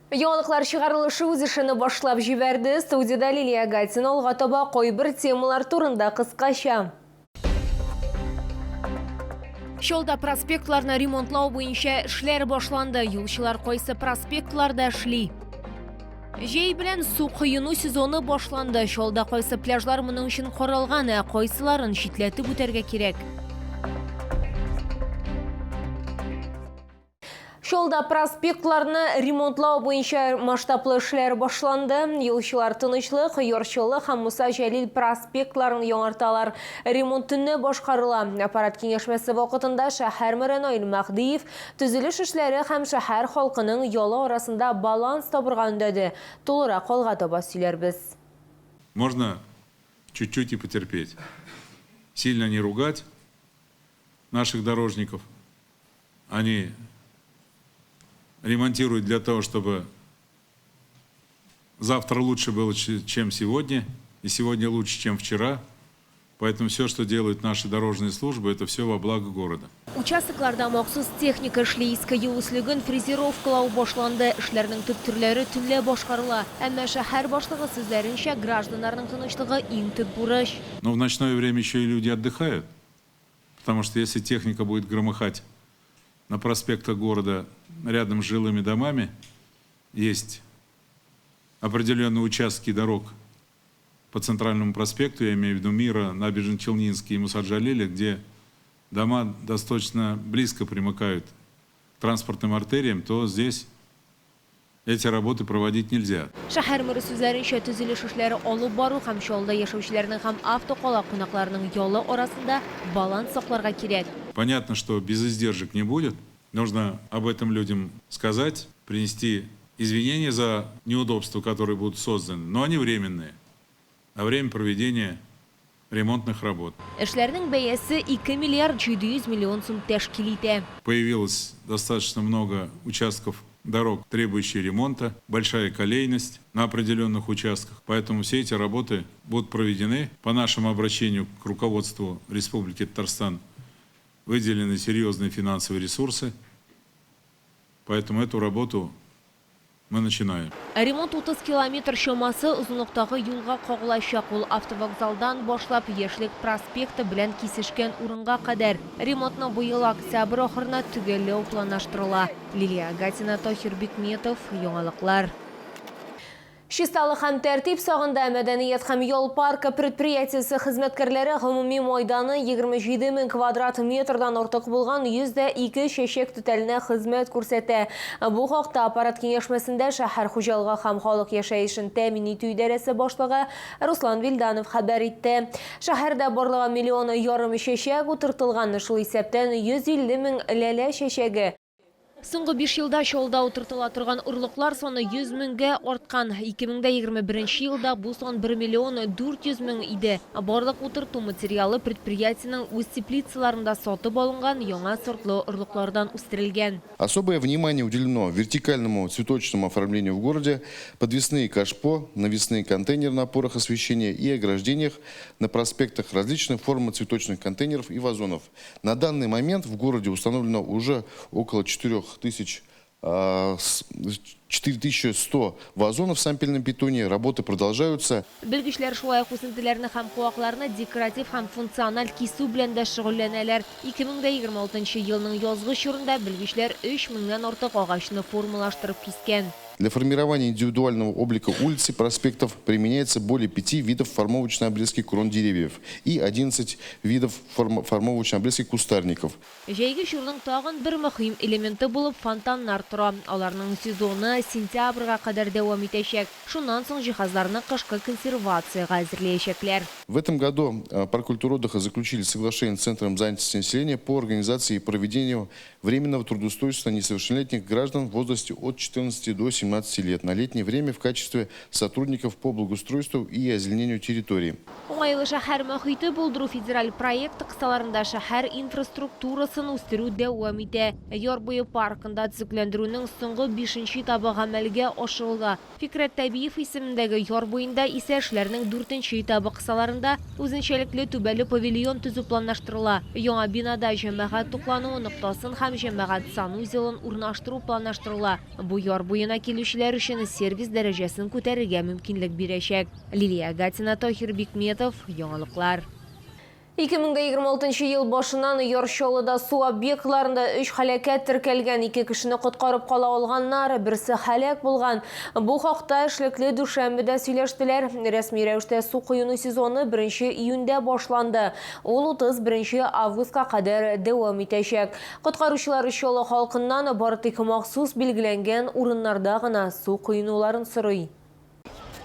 Яңалыклар чыгарылышы үз эшен башлап җибәрде. Студиядә Лилия Гатина. Алга таба кайбер темалар турында кыскача. Чалда проспектларны ремонтлау буенча эшләр башланды. Юлчылар кайсы проспектларда эшли? Җәй белән су коену сезоны башланды. Чалда кайсы пляжлар моның өчен каралган, ә кайсыларын читләтеп үтәргә кирәк? Чалда проспектларны ремонтлау буенча масштаблы эшләр башланды. Юлчылар Тынычлык, Яр Чаллы һәм Муса Җәлил проспектларын яңарталар. Ремонт төнлә башкарыла. Аппарат киңәшмәсе вакытында шәһәр мэры Наил Мәһдиев төзелеш эшләре һәм шәһәр халкының ялы арасында баланс табырга өндәде. Тулырак алга таба сөйләрбез. Можно чуть-чуть и потерпеть. Сильно не ругать наших дорожников. Они ремонтируют для того, чтобы завтра лучше было, чем сегодня, и сегодня лучше, чем вчера. Поэтому все, что делают наши дорожные службы, это все во благо города. Участокларда махсус техника эшли, иске юл өслеген фрезеровкалау башланды. Эшләрнең төп төрләре төнлә башкарыла. Әмма шәһәр башлыгы сүзләренчә, гражданнарның тынычлыгы иң төп бурыч. Но в ночное время еще и люди отдыхают. Потому что если техника будет громыхать на проспектах города рядом с жилыми домами, есть определенные участки дорог по Центральному проспекту, я имею в виду Мира, Набережно-Челнинский и Муса-Джалиля, где дома достаточно близко примыкают к транспортным артериям, то здесь эти работы проводить нельзя. Шәһәр мэры сүзләренчә, төзелеш эшләре алып бару һәм Чаллыда яшәүчеләрнең һәм автокала кунакларының ялы арасында баланс сакларга кирәк. Понятно, что без издержек не будет. Нужно об этом людям сказать, принести извинения за неудобства, которые будут созданы, но они временные, на время проведения ремонтных работ. Эшләрнең бәясе 2 миллиард 700 миллион сум тәшкил итә. Появилось достаточно много участков дорог, требующие ремонта, большая колейность на определенных участках. Поэтому все эти работы будут проведены. По нашему обращению к руководству Республики Татарстан выделены серьезные финансовые ресурсы. Поэтому эту работу мы начинаем. Ремонт 30 километр чамасы озынлыктагы юлга кагылачак. Ул автовокзалдан башлап Яшьлек проспекты белән кисешкән урынга кадәр. Ремонтны быел октябрь ахырына төгәлләү планлаштырыла. Лилия Гатина, Таһир Бикметов, Яңалыклар. Чисталык һәм тәртип сагында мәдәният һәм ял паркы предприятиесе хезмәткәрләре гомуми майданы 27 мең квадрат метрдан артык булган 102 чәчәк түтәленә хезмәт күрсәтә. Бу хакта аппарат киңәшмәсендә шәһәр хуҗалыгы һәм халык яшәешен тәэмин итү идарәсе башлыгы Руслан Вилданов хәбәр итте. Шәһәрдә барлыгы миллион ярым чәчәк утыртылган, шул исәптән 150 мең ләлә чәчәге. Соңгы биш елда Чаллыда утыртыла торган орлыклар саны 100 меңгә арткан. 2021 елда бу сан 1 миллион 400 мең иде. Барлык утырту материалы предприятиенең үз теплицаларында сатып алынган яңа сортлы орлыклардан үстерелгән. Особое внимание уделено вертикальному цветочному оформлению в городе, подвесные кашпо, навесные контейнеры на опорах освещения и ограждениях на проспектах, различные формы цветочных контейнеров и вазонов. На данный момент в городе установлено уже около 4100 вазонов с ампельной петунией. Работы продолжаются. Белгечләр шулай ук үсентеләрне һәм куакларны декоратив һәм функциональ кисү белән дә шөгыльләнәләр. 2026 елның язгы чорында белгечләр 3 меңнән артык агачны формалаштырып кискән. Для формирования индивидуального облика улиц и проспектов применяется более 5 видов формовочной обрезки крон деревьев и 11 видов формовочной обрезки кустарников. Җәйге чорның тагын бер мөһим элементы булып фонтаннар тора. Аларның сезоны сентябрьгә кадәр дәвам итәчәк. Шуннан соң җиһазларны кышкы консервациягә әзерләячәкләр. В этом году парк культуры отдыха заключили соглашение с Центром занятости населения по организации и проведению временного трудоустройства несовершеннолетних граждан в возрасте от 14 до 17 лет на летнее время в качестве сотрудников по благоустройству и озеленению территории. Уңайлы шәһәр мохите булдыру федераль проекты кысаларында шәһәр инфраструктурасын үстерү дәвам итә. Яр буе паркында төзекләндерүнең соңгы бишенче этабы гамәлгә ашырыла. Фикрәт Тәбиев исемендәге яр буенда исә эшләрнең дүртенче этабы кысаларында үзенчәлекле түбәле павильон төзү планлаштырыла. Яңа бинада җәмәгать туклануы ноктасын һәм җәмәгать санузелын урнаштыру планлаштырыла. Бу яр буена килү килүчеләр өчен сервис дәрәҗәсен күтәрергә мөмкинлек бирәчәк. Лилия Гатина, Таһир Бикметов, Яңалыклар. 2026 ел башыннан Яр Чаллыда су объектларында өч һәлакәт теркәлгән, ике кешене коткарып кала алганнар, берсе һәлак булган. Бу хакта эшлекле дүшәмбедә сөйләштеләр. Рәсми рәвештә су коену сезоны беренче июньдә башланды. Ул 31 августка кадәр дәвам итәчәк. Коткаручылар Чаллы халкыннан бары тик махсус билгеләнгән урыннарда гына су коенуларын сорый.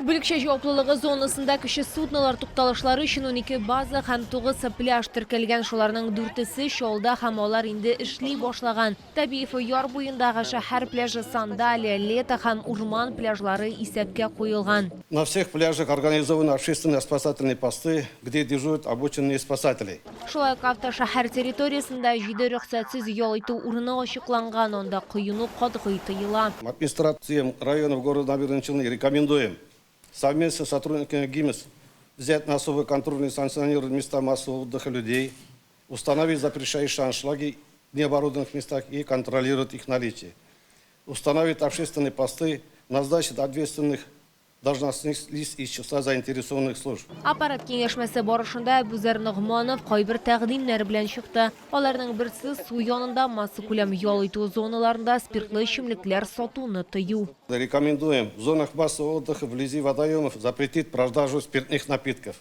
Бүлекчә җаваплылыгы зонасында кече суднолар тукталышлары өчен 12 база һәм 9 пляж теркәлгән, шуларның дүртесе Чаллыда һәм алар инде эшли башлаган. Табиев яр буендагы шәһәр пляжы, Сандалия, Лето һәм Урман пляжлары исәпкә куелган. На всех пляжах организованы общественные спасательные посты, где дежурят обученные спасатели. Шулай ук автошәһәр территориясендә җиде рөхсәтсез ял итү урыны ачыкланган, анда коену катгый тыела. Администрациям районов города Набережные Челны рекомендуем совместно с сотрудниками ГИМС взять на особый контроль и санкционировать места массового отдыха людей, установить запрещающие аншлаги в необорудованных местах и контролировать их наличие, установить общественные посты, назначить ответственных должностных лиц из числа заинтересованных служб. Аппарат киңәшмәсе барышында Әбүзәр Ногманов кайбер тәкъдимнәр белән чыкты. Аларның берсе, су янында массакүләм ял итү зоналарында спиртлы эчемлекләр сатуны тыю. Рекомендуем в зонах массового отдыха вблизи водоемов запретить продажу спиртных напитков.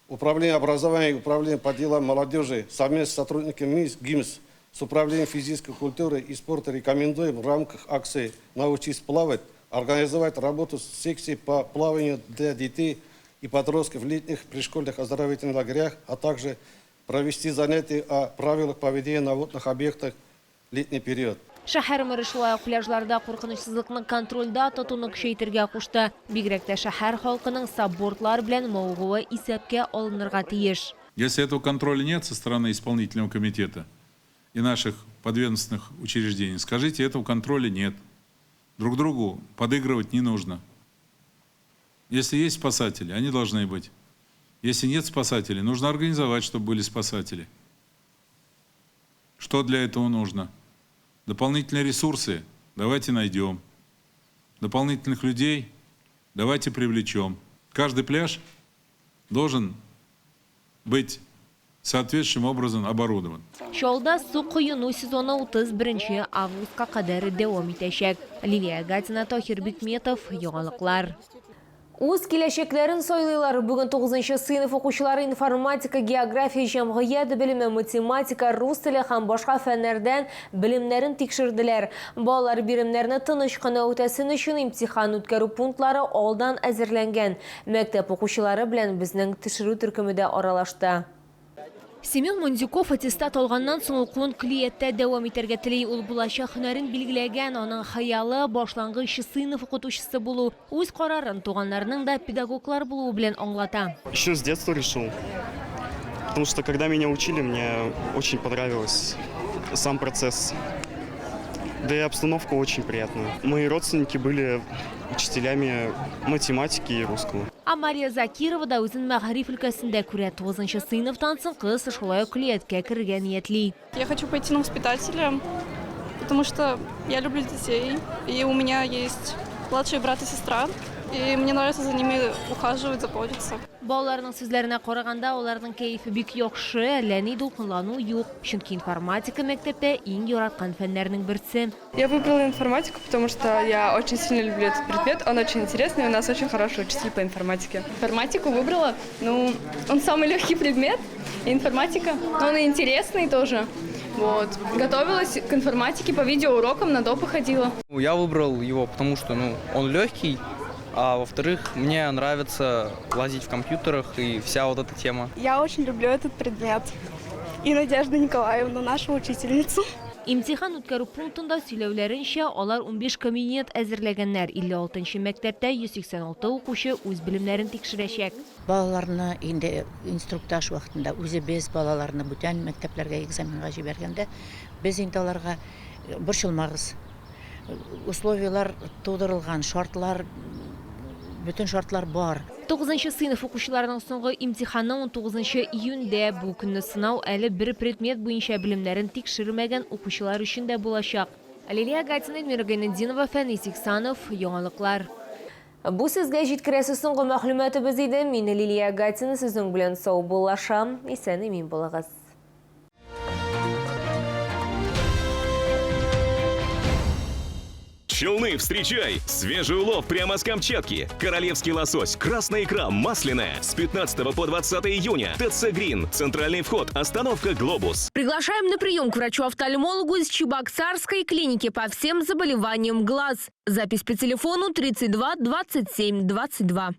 Управление образования и управление по делам молодежи совместно с сотрудниками ГИМС, с управлением физической культуры и спорта рекомендуем в рамках акции «Научись плавать» организовать работу секций по плаванию для детей и подростков в летних пришкольных оздоровительных лагерях, а также провести занятия о правилах поведения на водных объектах в летний период. Шәһәр мэры шулай ук пляжларда куркынычсызлыкны контрольдә тотуны көчәйтергә кушты. Бигрәк тә шәһәр халкының сапбордлар белән мавыгуы исәпкә алынырга тиеш. Если этого контроля нет со стороны исполнительного комитета и наших подведомственных учреждений, скажите, этого контроля нет. Друг другу подыгрывать не нужно. Если есть спасатели, они должны быть. Если нет спасателей, нужно организовать, чтобы были спасатели. Что для этого нужно? Дополнительные ресурсы давайте найдем. Дополнительных людей давайте привлечем. Каждый пляж должен быть соответствующим образом оборудован. Чаллыда су коену сезоны 31 августка кадәр дәвам итәчәк. Лилия Гатина, Таһир Бикметов, Яңалыклар. Үз киләчәкләрен сайлыйлар. Бүген 9 сыйныф укучылары информатика, география, җәмгыять белеме, математика, рус теле һәм башка фәннәрдән белемнәрен тикшерделәр. Балалар биремнәрне тыныч кына үтәсен өчен имтихан үткәрү пунктлары алдан әзерләнгән. Мәктәп укучылары белән безнең төшерү төркеме дә аралашты. Семен Мундюков аттестат алганнан соң укуын көллияттә дәвам итәргә тели. Ул булачак һөнәрен билгеләгән, аның хыялы башлангыч сыйныф укытучысы булу. Үз карарын туганнарының да педагоглар булуы белән аңлата. Еще с детства решил. Потому что когда меня учили, мне очень понравилось сам процесс. Да и обстановка очень приятная. Мои родственники были учителями математики и русского. А Мария Закирова да үзен мәгариф өлкәсендә күрә. 9 сыйныфтан соң кыз шулай ук көллияткә керергә ниятли. Я хочу пойти на воспитателя, потому что я люблю детей, и у меня есть младший брат и сестра, и мне нравится за ними ухаживать, заботиться. Балаларның сүзләренә караганда, аларның кәефе бик яхшы, әллә ни дулкынлану юк. Чөнки информатика мәктәптә иң яраткан фәннәрнең берсе. Я выбрала информатику, потому что я очень сильно люблю этот предмет, он очень интересный, у нас очень хороший учитель по информатике. Информатику выбрала, ну, он самый легкий предмет, информатика, но он и интересный тоже. Вот. Готовилась к информатике по видеоурокам, на допы ходила. Я выбрал его, потому что, ну, он легкий, а во-вторых, мне нравится лазить в компьютерах и вся вот эта тема. Я очень люблю этот предмет. И Надежду Николаевну, нашу учительницу. Имтихан үткәрү пунктында сөйләүләренчә, алар 15 кабинет әзерләгәннәр. 56 мәктәптә 186 укучы үз белемнәрен тикшерәчәк. Балаларны инде инструктаж вакытында үзебез балаларны бүтән мәктәпләргә экзаменга җибәргәндә, без инде аларга борчылмагыз. Условиялар тудырылган, шартлар, бөтен шартлар бар. 9 сыйныф укучыларының соңгы имтиханы 19 июньдә. Бу көнне сынау әле бер предмет буенча белемнәрен тикшермәгән укучылар өчен дә булачак. Лилия Гатина, Эльмира Гайнетдинова, Фәнис Иксанов, Яңалыклар. Бу сезгә җиткерәсе соңгы мәгълүматыбыз иде. Мин Лилия Гатина сезнең белән саубуллашам. Исән-имин булыгыз. Челны, встречай! Свежий улов прямо с Камчатки. Королевский лосось, красная икра, масляная. С 15 по 20 июня. ТЦ «Грин». Центральный вход. Остановка «Глобус». Приглашаем на прием к врачу-офтальмологу из Чебоксарской клиники по всем заболеваниям глаз. Запись по телефону 32 27 22.